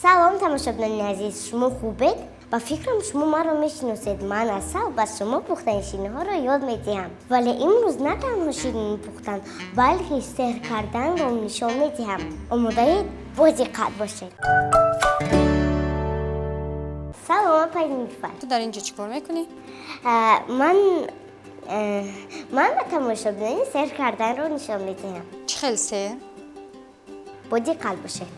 Салом, тамошобинони азиз, шумо хубед? Ба фикрам, шумо маро мешиносед. Ман Асал ба шумо пухтани шириниҳоро ёд медиҳам. Вале имрӯз на танҳо ширинӣ пухтан, балки сеҳр карданро нишон медиҳам. Омодаед? Бо диққат бошед. Салом, апаи Нилуфар. Ту дар ин ҷо чӣ кор мекунӣ? Ман ман ба тамошобинони сеҳр карданро нишон медиҳам. Чӣ хел сеҳр? Бо диққат бошед.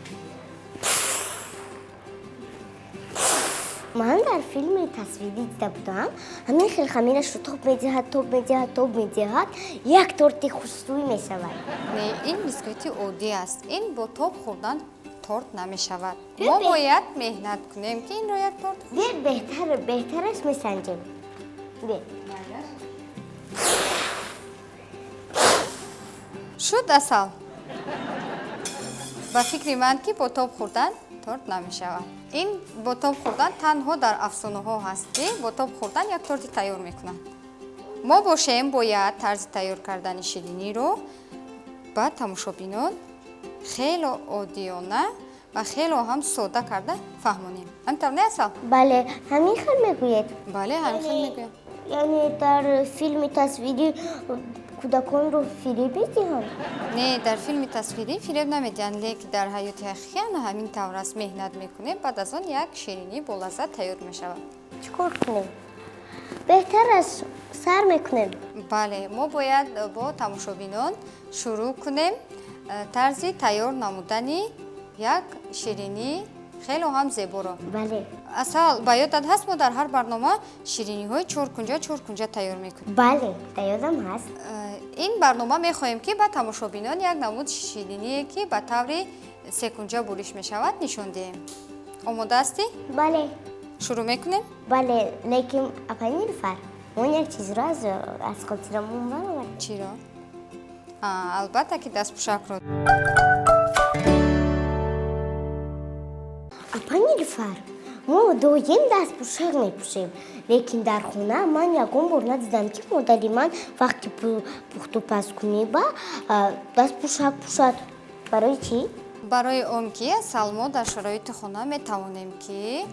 Ман дар филми тасвирӣ дида будам, ҳамин хел хамирашро тоб медиҳад, тоб медиҳад, тоб медиҳад, як торти хушрӯй мешавад. Не, ин бисквити оддӣ аст. Ин бо тоб хӯрдан торт намешавад. Мо бояд меҳнат кунем, ки инро як торт. Бир, беҳтар, беҳтараш месанҷем. Бир. Шуд, Асал. Ба фикри ман, ки бо тоб хӯрдан торт намешавад. Ин бо тоб хӯрдан танҳо дар афсонаҳо ҳаст, ки бо тоб хӯрдан як торти тайёр мекунанд. Мо бошем, бояд тарзи тайёр кардани шириниро ба тамошобинон хело оддиёна ва хело ҳам сода карда фаҳмонем. Ҳамин тавр, не, Асал? Бале, ҳамин хел мегӯед. Бале, ҳамин хел мегӯям. Яъне дар филми тасвирӣ кӯдаконро фиреб медиҳанд? Не, дар филми тасвирӣ фиреб намедиҳанд, лекин дар ҳаёти ҳақиқӣ ана ҳамин тавр аст. Меҳнат мекунем, баъд аз он як ширинӣ бо лаззат тайёр мешавад. Чӣ кор кунем? Беҳтар аст сар мекунем. Бале, мо бояд бо тамошобинон шурӯъ кунем тарзи тайёр намудани як ширинии хело ҳам зеборо. Бале. Асал, ба ёдат ҳаст, мо дар ҳар барнома шириниҳои чоркунҷа чоркунҷа тайёр мекунем? Бале, дар ёдам ҳаст. Ин барнома мехоҳем, ки ба тамошобинон як намуд шириние, ки ба таври секунҷа буриш мешавад, нишон диҳем. Омода ҳастӣ? Бале. Шурӯъ мекунем? Бале, лекин, апаи Нилуфар, мо як чизро аз хотирамон баровардем. Чиро? Албатта ки дастпӯшакро. Апаи Нилуфар, мо доим дастпӯшак мепӯшем, лекин дар хона ман ягон бор надидам, ки модари ман вақти пухтупазкунӣ ба дастпӯшак пӯшад. Барои чӣ? Барои он ки, Асал, мо дар шароити хона метавонем, ки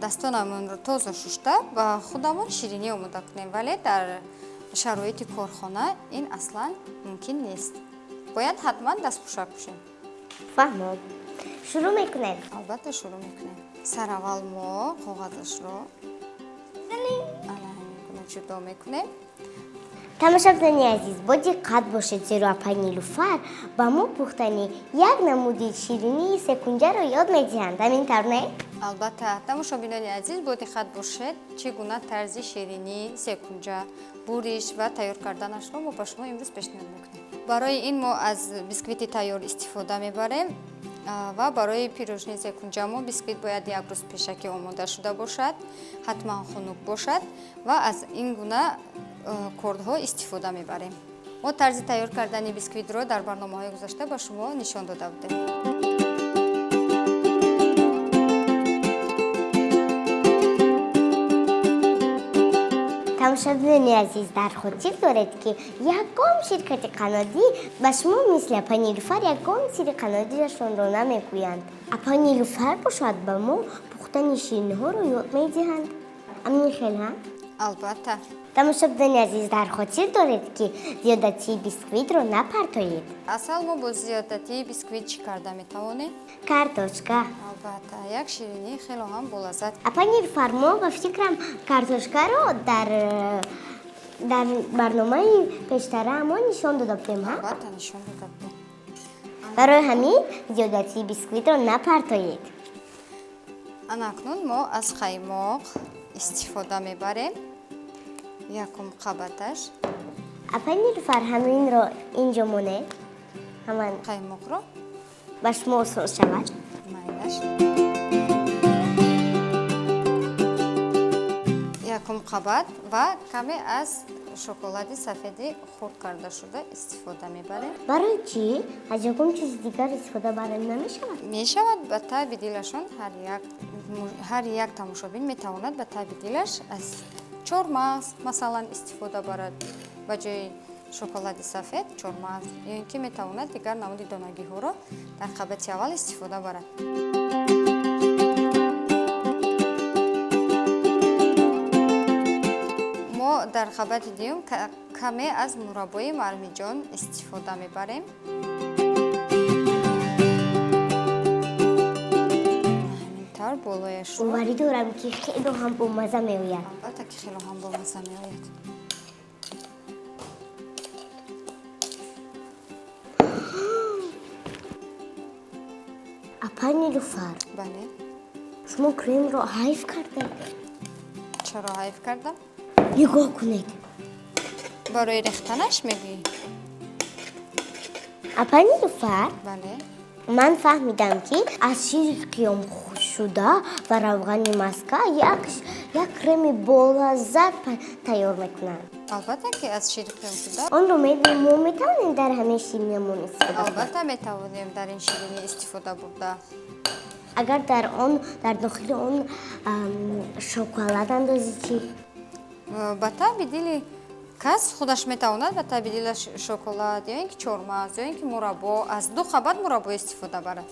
дастонамонро тоза шушта ба худамон ширинӣ омода кунем, вале дар шароити корхона ин аслан мумкин нест. Бояд ҳатман дастпӯшак пӯшем. Фаҳмом. Шурӯъ мекунем. Албатта, шурӯъ мекунем. Сараввал мо коғазашро ана ҳамин гуна ҷудо мекунем. Тамошобинони азиз, бо диққат бошед, зеро апаи Нилуфар ба мо пухтани як намуди ширинии секунҷаро ёд медиҳанд. Ҳамин тавр, не? Албатта, тамошобинони азиз, бо диққат бошед, чӣ гуна тарзи ширинии секунҷа буриш ва тайёр карданашро мо ба шумо имрӯз пешниҳод мекунем. Барои ин мо аз бисквити тайёр истифода мебарем ва барои пирожни секунҷа мо бисквит бояд як рӯз пешакӣ омода шуда бошад, ҳатман хунук бошад ва аз ин гуна кордҳо истифода мебарем. Мо тарзи тайёр кардани бисквитро дар барномаҳои гузашта ба шумо нишон дода будем. Тамошобинони азиз, дар хотир доред, ки ягон ширкати қаннодӣ ба шумо мисли апаи Нилуфар ягон сири қаннодиашонро намегӯянд. Апаи Нилуфар бошад, ба мо пухтани шириниҳоро ёд медиҳанд. Ҳамин хел, ҳа? Албатта. Тамошобинони азиз, дар хотир доред, ки зиёдатии бисквитро напартоед. Асал, мо бо зиёдатии бисквит чӣ карда метавонем? Картошка. Албатта, як ширинии хело ҳам болаззат. Апаи Нилуфар, мо ба фикрам, картошкаро дар барномаи пештараамон нишон дода будем, ҳа? Албатта, нишон дода будем. Барои ҳамин зиёдатии бисквитро напартоед. Ана акнун мо аз қаймоқ истифода мебарем. Якум қабаташ. Апаи Нилуфар, ҳаминро инҷо монед, ҳаман. Қаймоқро. Ба шумо осон шавад. Майлаш. Якум қабат ва каме аз шоколади сафеди хурд карда шуда истифода мебарем. Барои чӣ аз ягон чизи дигар истифода барем намешавад? Мешавад, ба таъби дилашон. Ҳар як тамошобин метавонад ба таъби дилаш аз чормағз, масалан, истифода барад. Ба ҷои шоколади сафед чормағз, ё ин ки метавонад дигар намуди донагиҳоро дар қабати аввал истифода барад. Дар қабати дуюм каме аз мураббои мармиҷон истифода мебарем. Ҳамин тавр болояшро. Боварӣ дорам, ки хело ҳам бомазза меояд. Албатта, ки хело ҳам бомазза меояд. Апа Нилуфар. Бале. Шумо кремро ҳайф кардед. Чаро ҳайф кардам? Нигоҳ кунед. Барои рехтанаш мегӯӣ? Апа Нилуфар. Бале. Ман фаҳмидам, ки аз шири қиёмшуда ва равғани маска як креми болаззат тайёр мекунанд. Албатта, ки аз шири қиёмшуда. Онро мо метавонем дар ҳамин шириниамон истифода кунем? Албатта, метавонем дар ин ширинӣ истифода бурда. Агар дар дохили он шоколад андозӣ, чӣ? Ба таъби дили кас худаш метавонад, ба таъби дилаш шоколад ё ин ки чормағз, ё ин ки мураббо, аз ду қабат мураббо истифода барад.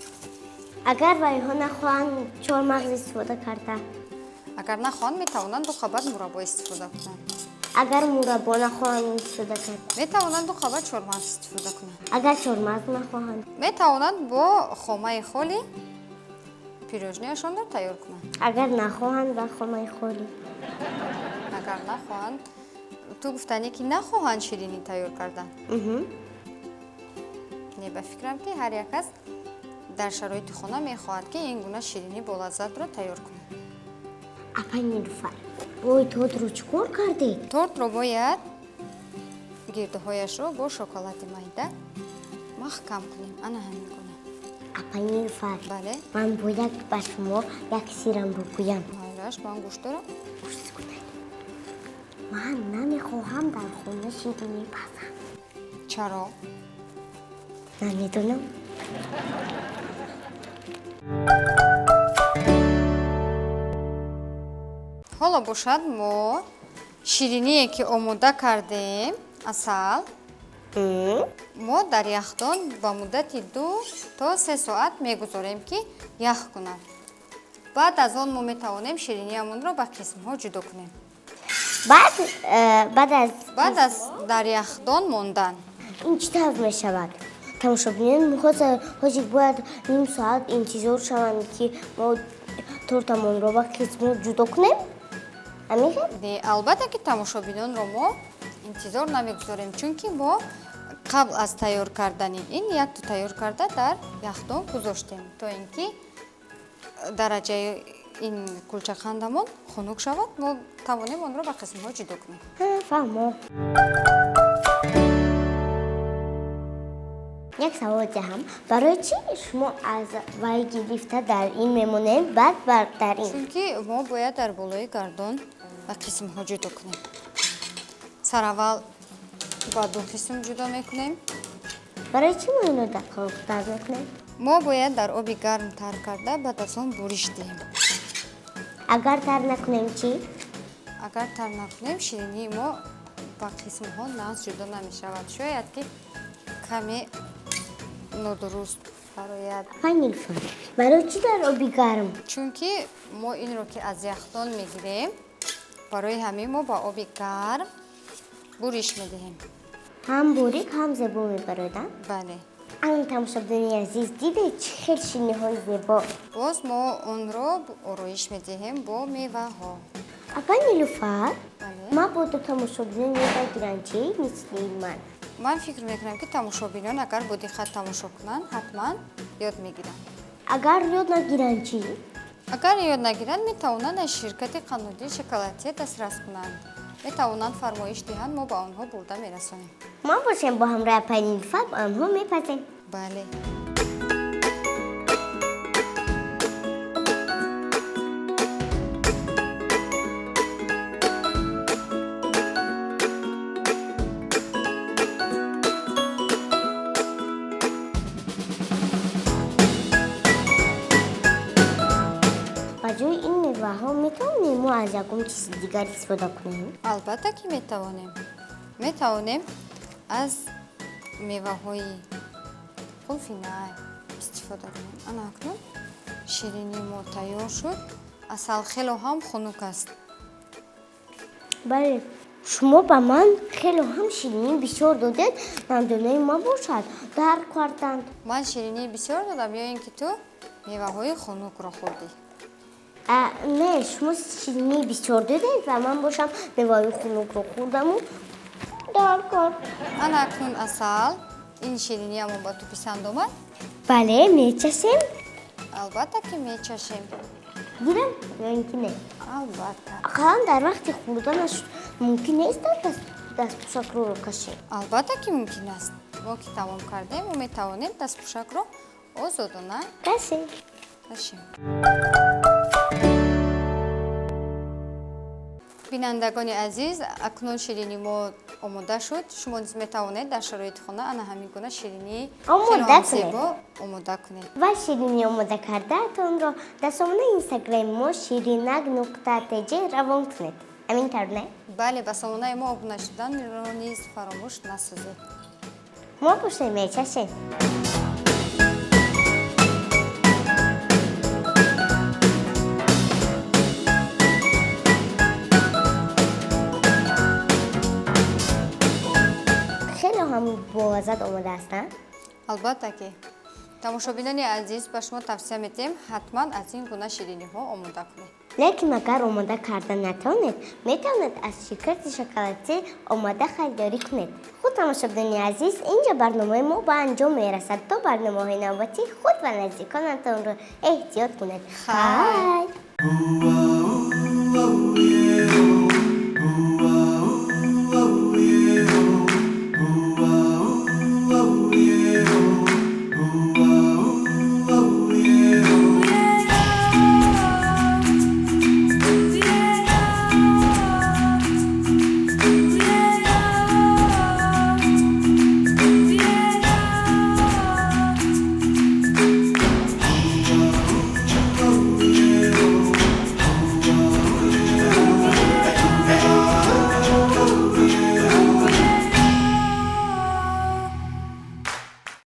Агар вайҳо нахоҳанд чормағз истифода карда? Агар нахоҳанд, метавонанд ду қабат мураббо истифода кунанд. Агар мураббо нахоҳанд истифода кард? Метавонанд ду қабат чормағз истифода кунанд. Агар чормағз нахоҳанд? Метавонанд бо хомаи холӣ пирожныяшонро тайёр кунанд. Агар нахоҳанд ба хомаи холӣ? Агар нахоҳанд, ту гуфтанӣ, ки нахоҳанд ширинӣ тайёр кардан? Не, ба фикрам, ки ҳар як кас дар шароити хона мехоҳад, ки ин гуна ширинӣ болаззатро тайёр кунад. Апа Нилуфар, вой, тортро чӣ кор кардед? Тортро бояд гирдуҳояшро бо шоколади майда маҳкам кунем, ана ҳамин гуна. Апа Нилуфар. Бале. Ман бояд ба шумо як сиррамро гӯям. Майлаш, ман гӯш дорам. Гӯш кунед. Ман намехоҳам дар хона ширинӣ пазам. Чаро? Намедонам. Ҳоло бошад, мо шириние, ки омода кардем, Асал, мо дар яхдон ба муддати 2 то 3 соат мегузорем, ки ях кунад. Баъд аз он мо метавонем шириниамонро ба қисмҳо ҷудо кунем. Баъд аз Баъд аз дар яхдон мондан. Ин чӣ тавр мешавад? Тамошобинон ҳозир бояд ним соат интизор шаванд, ки мо тортамонро ба қисмҳо ҷудо кунем, ҳамин? Не, албатта, ки тамошобинонро мо интизор намегузорем, чунки мо қабл аз тайёр кардани ин якту тайёр карда дар яхдон гузоштем, то ин ки дараҷаи ин кулчақандамон хунук шавад, мо тавонем онро ба қисмҳо ҷудо кунем. Фаҳмо. Як савол диҳам: барои чӣ шумо аз вай гирифта дар ин мемонем, баъд дар ин? Чунки мо бояд дар болои гардон ба қисмҳо ҷудо кунем. Сараввал ба ду қисм ҷудо мекунем. Барои чӣ мо инро дар қоғаз мекунем? Мо бояд дар оби гарм тар карда, баъд аз он буриш диҳем. Агар тар накунем, чӣ? Агар тар накунем, ширинии мо ба қисмҳо нағз ҷудо намешавад, шояд ки каме нодуруст барояд. Апа Нилуфар, барои чӣ дар оби гарм? Чунки мо инро ки аз яхдон мегирем, барои ҳамин мо ба оби гарм буриш медиҳем. Ҳам бурик, ҳам зебо мебарояд? Бале. Ана, тамошобинони азиз, дидед, чӣ хел ширниҳои зебо. Боз мо онро ороиш медиҳем бо меваҳо. Апа Нилуфар. Бале. Мабодо тамошобинон ёд нагиранд, чӣ, мисли ман? Ман фикр мекунам, ки тамошобинон агар бо диққат тамошо кунанд, ҳатман ёд мегиранд. Агар ёд нагиранд, чӣ? Агар ёд нагиранд, метавонанд аз ширкати Қаннодии Шоколадия дастрас кунанд, метавонанд фармоиш диҳанд, мо ба онҳо бурда мерасонем. Мо бошем, бо ҳамроҳи апаи Нилуфар ба онҳо мепазем. Бале. Ба ҷои ин меваҳо метавонем мо аз ягон чизи дигар истифода кунем? Албатта, ки метавонем. Метавонем аз меваҳои қулфинай истифода кунем. Ана акнун ширинии мо тайёр шуд. Асал, хело ҳам хунук аст. Бале. Шумо ба ман хеле ҳам ширинӣ бисёр додед, дандонои ман бошад дард карданд. Ман ширинии бисёр додам ё ин ки ту меваҳои хунукро хӯрдӣ? Не, шумо ширинии бисёр додед ва ман бошам меваҳои хунукро хӯрдаму дард кард. Ана акнун, Асал, ин шириниамон ба ту писанд омад? Бале, мечашем? Албатта ки мечашем. Гирам ё ин ки не? Албатта. Ақаллан дар вақти хӯрданаш мумкин нест дастпӯшакро кашем? Албатта ки мумкин аст. Мо ки тамом кардем, мо метавонем дастпӯшакро озодона кашем. Кашем. Бинандагони азиз, акнун ширини мо омода шуд. Шумо низ метавонед дар шароити хона ана ҳамин гуна ширинии омода хеле ҳам кунед. Зебо омода кунед. Ва ширинӣ омода кардаатонро дар сомонаи инстаграми мо ширинак.тж равон кунед. Ҳамин тавр, не? Бале, ба сомонаи мо обуна шуданро низ фаромӯш насозед. Мо бошем, мечашем. Хеле ҳам болаззат омода ҳастанд. Албатта ки. Тамошобинони азиз, ба шумо тавсия медиҳем, ҳатман аз ин гуна шириниҳо омода кунед. Лекин агар омода карда натавонед, метавонед аз ширкати шоколадӣ омода харидорӣ кунед. Хуб, тамошобинони азиз, инҷо барномаи мо ба анҷом мерасад. То барномаҳои навбатӣ худ ва наздиконатонро эҳтиёт кунед. Хайр. Хайр.